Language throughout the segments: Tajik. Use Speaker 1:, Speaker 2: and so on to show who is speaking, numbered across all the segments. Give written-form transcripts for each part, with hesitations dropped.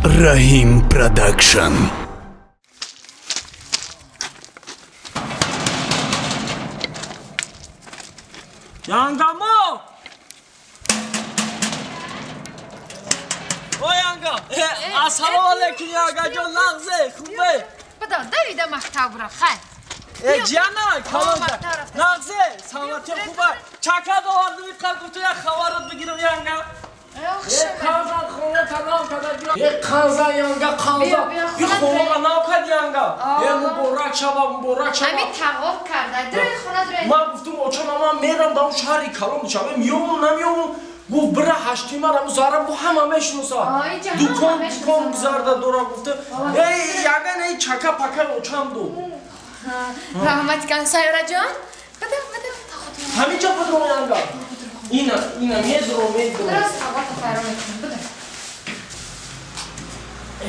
Speaker 1: Раҳим Продакшн.
Speaker 2: Янгамо! О янга! Ассалому алайкум янга ҷон, нағзе, хубе?
Speaker 3: Бада, давида мактаб ра, хай.
Speaker 2: Ҷана, калонҷа. Нағзе, саломатӣ хуба. Чака довардим, иққар гуфту як хабарот бигирам янга. Қанзан хона танав када. Қанзан янга, қанзан. Би хона нав кад янга. Муборак шава, муборак шава.
Speaker 3: Ҳамин тағор карда. Дурой хона дурой.
Speaker 2: Ман гуфтум очам, ман мерам дар шаҳри калон душанбе, меёмам, намеёмам. Гуфт бира ҳаштима рам зара бу ҳама мешиноса. Дукон дукон гузарда дора гуфта. Эй яган эй чака пака очам ду.
Speaker 3: Раҳмат кан Сайёраҷон. Бада, бада.
Speaker 2: Ҳамин ҷо будром янга. Ина, ина медро, медро.
Speaker 3: Рост ҳавата файро мекунам. Буда.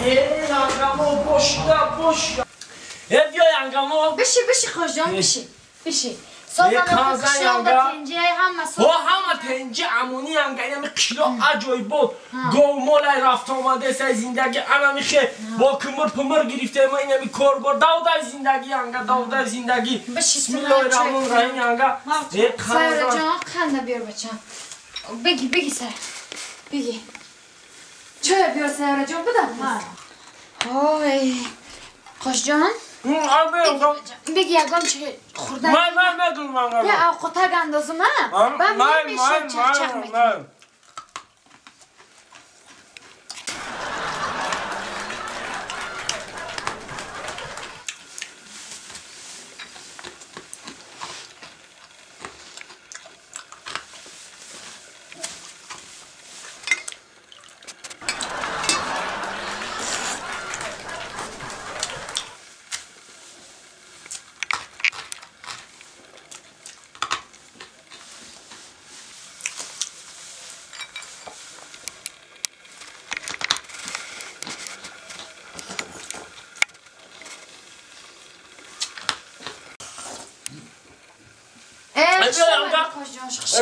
Speaker 2: Эй янгамо бошда, бошда. Э биё янгамо.
Speaker 3: Биши, биши хоҷон, биши. Биши.
Speaker 2: О ҳама тенҷи амонӣ янга, инами қишлоқ аҷоибот. Говмолай рафта омадесай зиндагӣ, анами хе бо кумир пумир гирифтема инами корбор. Давдай зиндагӣ янга, давдай зиндагӣ. Бисмиллоҳи раҳмони раҳим янга.
Speaker 3: Сайёраҷон, қанда биёр бачам. Беги, беги сар. Беги. Чоя биёр Сайёраҷон, буда. Ой, Қошҷон. Беги ягон чи хӯрдан.
Speaker 2: Ман ман мегӯям.
Speaker 3: Я овқотак андозум, а? Ба мешам чақчақ мекунам.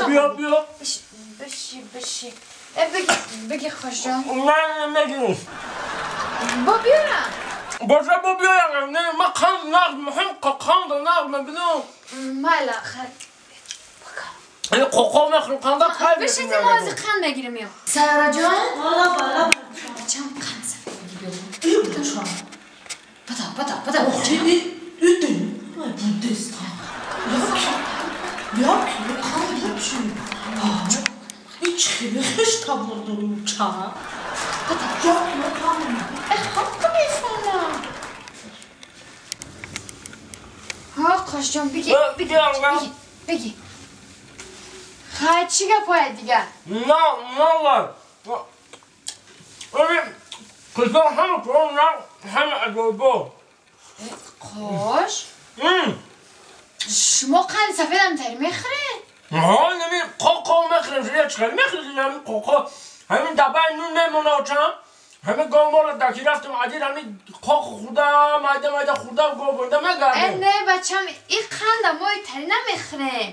Speaker 2: Биё, биё.
Speaker 3: Биши, биши. Беги, беги хоҷон.
Speaker 2: Ман мегирам.
Speaker 3: Бо биёрам.
Speaker 2: Боша, бо биё янга. Не, ман қанд нағз, муҳим қанд нағз мебинам.
Speaker 3: Майла, хай.
Speaker 2: Ин қоқо мехӯрам, қанда кай мехӯрам.
Speaker 3: Биши, мо ҳозир қанд мегирем ё. Сайёраҷон?
Speaker 4: Бала, бала.
Speaker 3: Бачам қанд сафед биёрам. Бада, бада, бада. Қошҷон, бигӣ, бигӣ, бигӣ. Хай, чӣ гапое дигар?
Speaker 2: На, на, қишлоқ ҳама кор на, ҳама аҷоибот.
Speaker 3: Қош? Шумо қанди сафедам тари мехӯред?
Speaker 2: Ҳа, нами қоқо мехӯрем, шуя чӣ мехӯрем, ҳамин қоқо. Ҳамин дабаи нун мемона очам. Ҳамин говмола даки рафтам, адир ҳамин қоқ хӯрдам, майда майда хӯрдам, гов бурда мегардем.
Speaker 3: Не, бачам, ин қанда мо тари намехӯрем.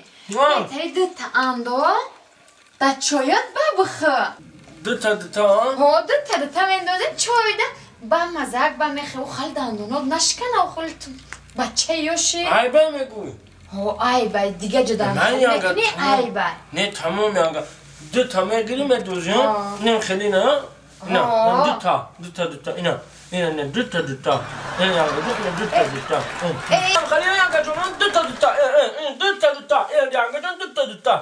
Speaker 3: Тари дута андо, да чоёт ба бихӯр.
Speaker 2: Дута дута, а?
Speaker 3: Ҳо, дута дута мендозем чойда, ба мазак ба мехӯр, у хал дандонот нашкана, у хал бача ёши.
Speaker 2: Айбай мегӯй.
Speaker 3: Ҳо, айбай, дига ҷо дандон айбай.
Speaker 2: Не, тамом янга. Дута мегирим, медозем, не хеле на. На, дута, дута, дута, ина, ина, не, дута, дута, ина, янга, дута, дута. Хеле янга ҷон, дута, дута, дута, дута, янга ҷон, дута, дута,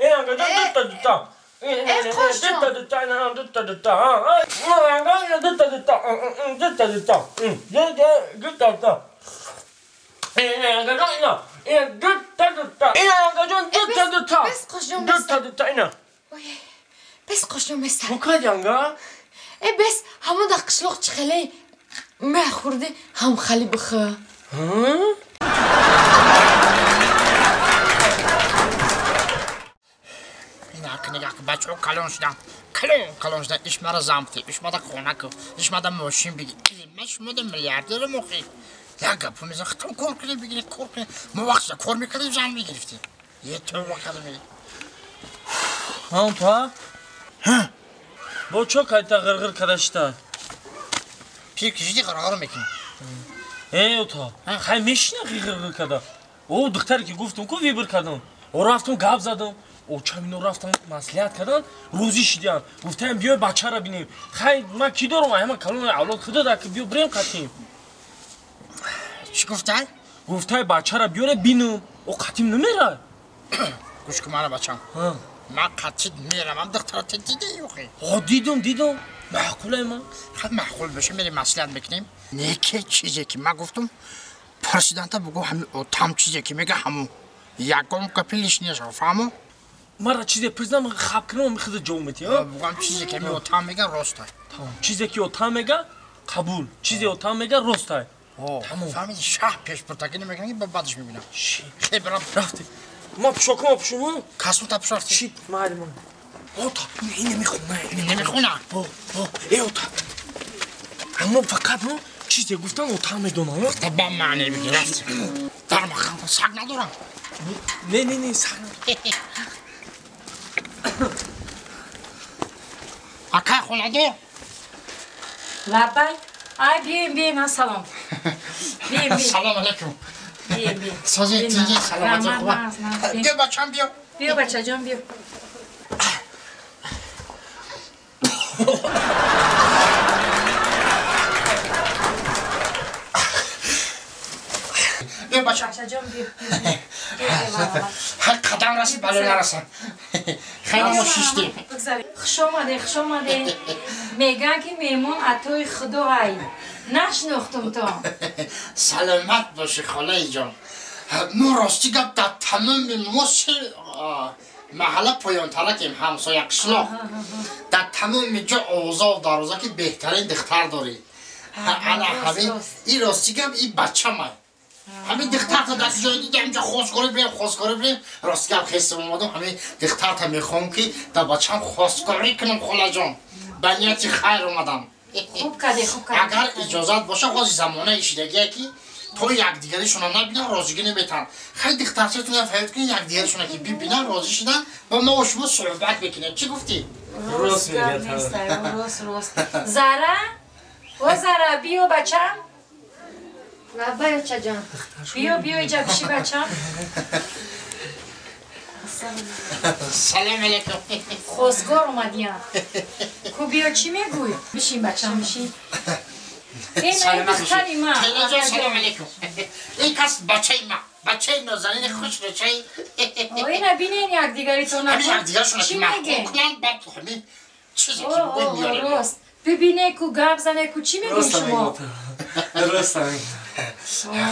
Speaker 2: янга ҷон, дута, дута. Дута, дута, ина, дута, дута, янга, дута, дута, дута, дута, дута, дута. Ина, янга ҷон, ина, ина, дута, дута, ина, янга ҷон, дута, дута.
Speaker 3: Бес қошҷон, бес.
Speaker 2: Дута, дута, ина.
Speaker 3: Бес қошҷон, бес.
Speaker 2: Чӣ янга?
Speaker 3: Э, бес, ҳамон дар қишлоқ чӣ хеле мехӯрдӣ, ҳам хали бихӯр.
Speaker 5: Бачаҳо калон шудам, калон калон шудам, ишмара замти, ишмада хона ку, ишмада мошин бигир. Ман шумода миллиардерам охи. Як гапо мезан, хитон кор кунед, бигиред, кор кунед. Мо вақт кор мекардем, зан мегирифтем. Е тавба кардам.
Speaker 2: Ҳам па? Бо чо кайта ғирғир када шита?
Speaker 5: Пир кишиди ғирғир мекунӣ.
Speaker 2: Э, ота, хай мешина ғирғир када. О, духтаре ки гуфтам ку выбор кардам. О, рафтам гап задам. Очам ино рафтан маслиҳат кардан, рӯзӣ шидиан. Гуфтаям биёй бачаро бинем. Хай ман ки дорам, ҳама калон авлод худо да ки биё бирем қатим.
Speaker 5: Чӣ гуфтай?
Speaker 2: Гуфтай бачаро биёре бинам. О қатим намера.
Speaker 5: Гӯш кун мана бачам. Ман қатит меравам, духтара ту дидӣ охи?
Speaker 2: О, дидам, дидам. Маъқулай ман.
Speaker 5: Хай маъқул боша, мерем маслиҳат мекунем. Не ки чизе ки ман гуфтам, президента бугӯ ҳами отам чизе ки мега ҳамун. Ягон гапи лишний шава, фаҳмо?
Speaker 2: Мара чизе президент хаб кунам, михида ҷавоб метиҳ, а?
Speaker 5: Бугам чизе ки ҳами отам мега ростай.
Speaker 2: Тамом. Чизе ки отам мега қабул, чизе отам мега ростай.
Speaker 5: Тамом. Фаҳмидӣ, шаҳ пешбуртагӣ намекунам ки ба баъдаш мебинам. Хе бирам.
Speaker 2: Рафтем. Ма пӯшокама пӯшум?
Speaker 5: Касута пӯш рафтем.
Speaker 2: Чӣ? Майли ман. Ота, ин намехона,
Speaker 5: ин намехона.
Speaker 2: О, о, э ота. Аммо фақат мо чизе гуфтан отам медонам.
Speaker 5: Та ба маъне бигир, рафтем. Дар махан саг надорам.
Speaker 2: Не, не, не, саг надорам.
Speaker 5: Акай хонадор?
Speaker 4: Лаббай. Ай, биёем, биёем, ассалом. Биёем, биёем.
Speaker 5: Салом алейкум.
Speaker 4: Биёем, биёем.
Speaker 5: Сози тинҷи, саломатӣ хуба. Биё бачам, биё.
Speaker 4: Биё бачаҷон, биё.
Speaker 5: Биё бачам.
Speaker 4: Бачаҷон, биё.
Speaker 5: Ҳар қадам расид, бало нарасад. Хеле мо шиштем.
Speaker 4: Хуш омадед, хуш омадед. Мегӯянд ки меҳмон атои худо ай. Нашинохтумтон.
Speaker 5: Саломат бошӣ, холаиҷон. Мо рости гап дар тамоми мо се маҳалла поёнтаракем, ҳамсоя қишлоқ. Дар тамоми ҷо овоза дароза ки беҳтарин духтар дорӣ. Ана ҳамин и рости гап и бачамай. Ҳамин духтарта дар ҷое дидам, ҷо хостгорӣ бирем, хостгорӣ бирем. Рости гап хестам омадам, ҳамин духтарта мехоҳам ки дар бачам хостгорӣ кунам, холаҷон. Ба нияти хайр омадам.
Speaker 4: Хуб кардӣ, хуб кардӣ.
Speaker 5: Агар иҷозат боша, ҳозир замонаи шидагие ки то якдигаришона набинан, розигӣ наметаҳанд. Хай духтарчатонам фаҳмид кунед, якдигаришона ки бибинан, розӣ шидан, ба мо шумо суҳбат мекунем. Чӣ гуфтӣ?
Speaker 2: Рост мегӯяд.
Speaker 4: Рост, рост. Зара? О, Зара, биё бачам.
Speaker 3: Лаббай, очаҷон.
Speaker 4: Биё, биё, иҷа биши бачам.
Speaker 5: Салом алейкум.
Speaker 4: Хостгор омадиям. Ку биё, чӣ мегӯй? Бишин бачам, бишин. Ин духтари ман.
Speaker 5: Телаҷон, салом алейкум. Ин кас бачаи ман, бачаи нозанини хушрӯчаи.
Speaker 4: Ина бинен якдигаритона.
Speaker 5: Ҳамин якдигаршона ки маъқул кунанд, баъд ҳамин чизе ки бигӯем меорем.
Speaker 4: Рост. Бибине ку гап зане ку, чӣ мегӯй шумо?
Speaker 2: Рост мегӯяд.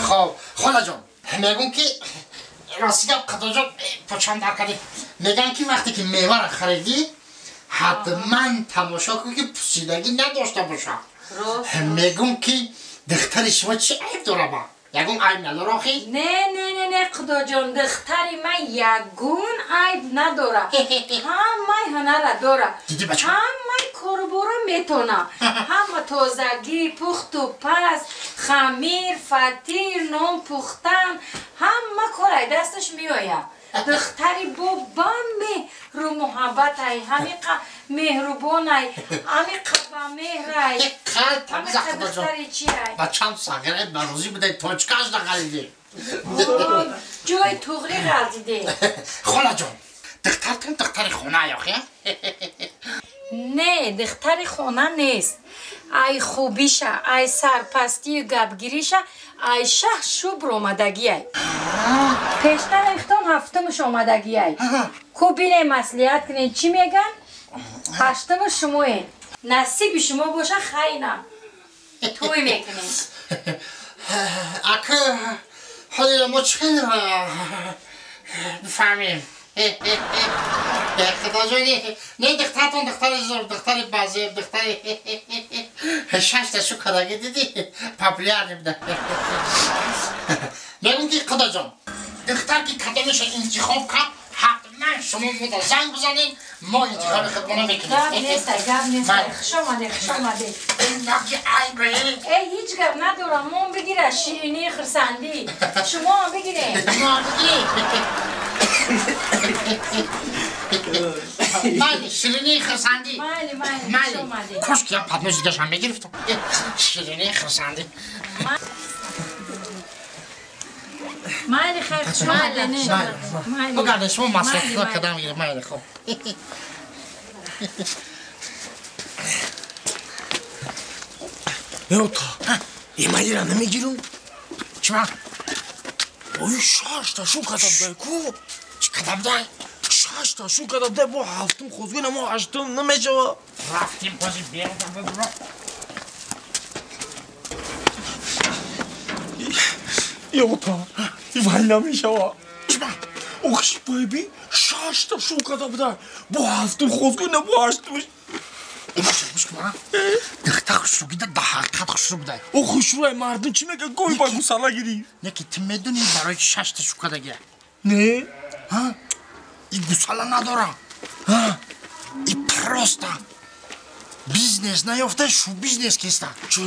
Speaker 5: Хоб, холаҷон, мегӯм ки рости гап қадоҷон почам дар кардем. Мегӯям ки вақте ки меваро харидӣ, ҳатман тамошо кун ки пусидагӣ надошта бошад. Мегӯм ки духтари шумо чӣ айб дора ба? Ягон айб надора охи?
Speaker 4: Не, не, не, не, худоҷон, духтари ман ягон айб надора. Ҳамаи ҳунара дора.
Speaker 5: Дидӣ бача?
Speaker 4: Ҳамаи корубора метона. Ҳама тозагӣ, пухту паз, хамир, фатир, нон пухтан, ҳама кор ай дасташ меояд. Духтари бо меҳру муҳаббатай, ҳамиқа меҳрубонай, ҳамиқа ба меҳрай.
Speaker 5: Ҳамиқа
Speaker 4: духтари чиай?
Speaker 5: Бачам сағире ба розӣ будай, точкаш нағалиде.
Speaker 4: Ҷои туғрӣ ғалтиде.
Speaker 5: Холаҷон, духтартон духтари хона охи?
Speaker 4: Не, духтари хона нест. Ай хубиша, ай сарпастию гапгириша, ай шаҳ шубр омадагиай. Пештар ихтон ҳафтумаш омадагиай. Ку бине маслиҳат кунед, чӣ меган? Ҳаштумаш шумоед. Насиби шумо боша, хайнам. Тӯй мекунед.
Speaker 5: Ака, ҳолиро мо чӣ хел бифаҳмем? Худоҷони, не духтартон духтари зур, духтари базеб, духтари шашта шу кадаги дидӣ, популярни буда. Мегӯм ки худоҷон, духтар ки кадомеша интихоб кард, ҳатман шумо мода занг бизанед, мо интихоби худмона мекунем.
Speaker 4: Гап нест, гап нест. Хуш омадед, хуш омадед.
Speaker 5: Наки айбе.
Speaker 4: Э, ҳеҷ гап надорам. Мон бигира ширинии хурсандӣ. Шумо ҳам бигиред.
Speaker 5: Мо бигирем. Майли, ширинии хирсандӣ.
Speaker 4: Майли, майли,
Speaker 5: Майли.
Speaker 4: хуш омадӣ.
Speaker 5: Кош ки як поднос дигаашам мегирифтам. Ширинии хирсандӣ.
Speaker 4: Майли, хайр, хуш омадӣ. Майли.
Speaker 5: Бугарда шумо маслиҳат
Speaker 4: Майли,
Speaker 5: кардам гирифт. Майли, хуб.
Speaker 2: Ё та. Имайра намегирам.
Speaker 5: Чима?
Speaker 2: Ой, шашта шу кадабдай ку.
Speaker 5: Чӣ кадабдай?
Speaker 2: Шашта шу кадабдай бо ҳафтум хозгӯ мо ҳаштум намешава.
Speaker 5: Рафтим бози берун бибро.
Speaker 2: Ё та. Ивай намешава.
Speaker 5: Чима?
Speaker 2: Охш байби шашта шу кадабдай бо ҳафтум хозгӯ на бо ҳаштум.
Speaker 5: Гӯш кун. Духта хушрӯ гида да ҳақиқат хушрӯ будай.
Speaker 2: О хушрӯй мардум чӣ мега гой ба гусала гирифт.
Speaker 5: Не ки ту медонӣ барои чи шашта шу кадагия?
Speaker 2: Не.
Speaker 5: Ҳа? И гусала надора. И просто бизнес наёфта шу бизнес киста.
Speaker 2: Чӣ?